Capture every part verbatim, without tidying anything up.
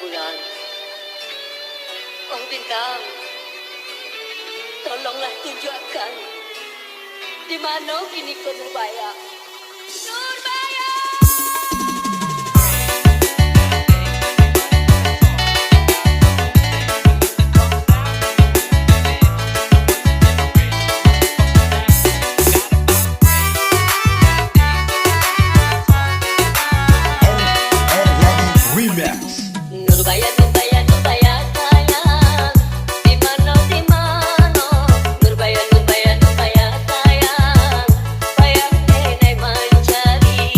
Bulan. Oh Bintang, tolonglah tunjukkan di mano kini ko Nurbaya. Nurbaya! Remix. Nurbaya, Nurbaya, Nurbaya sayang, di mano, di mano? Nurbaya, Nurbaya, Nurbaya sayang, payah denai mancari.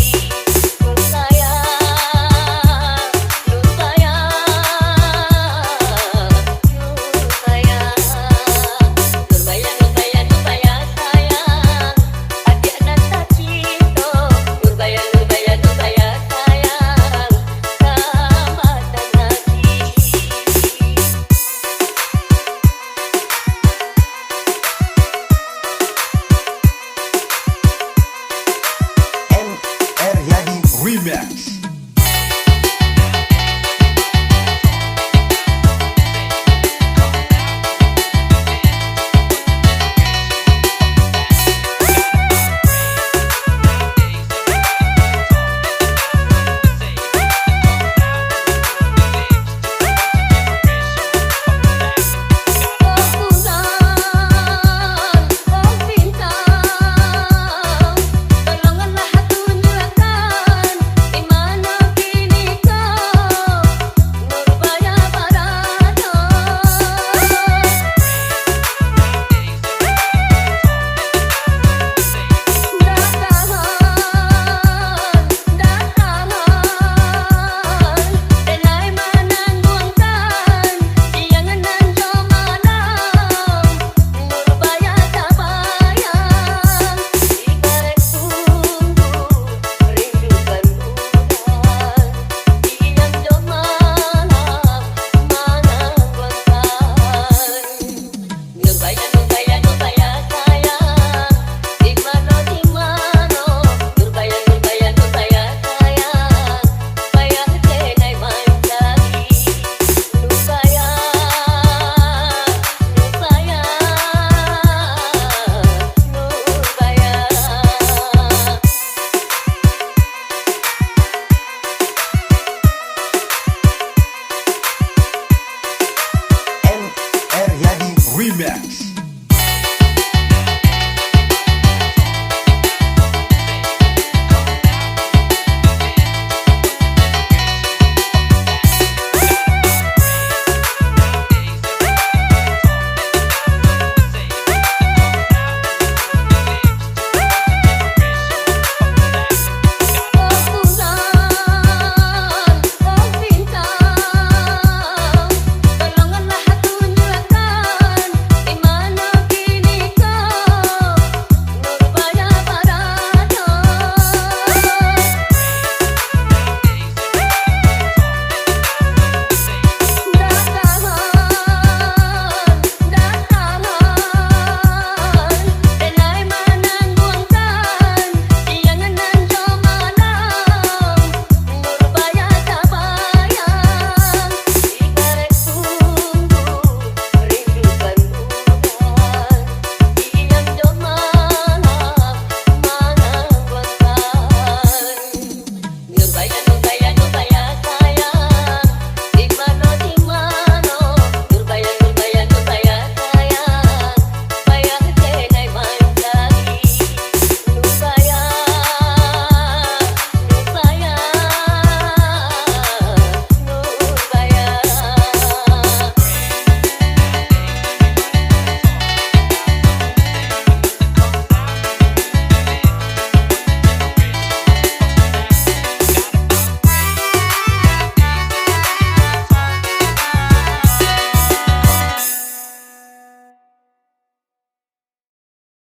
Nurbaya, Nurbaya, Nurbaya. Nurbaya, Nurbaya, Nurbaya sayang, adiak nan tacinto. Nurbaya, Nurbaya, Nurbaya sayang, sambatan ati. M R Yadi Remix.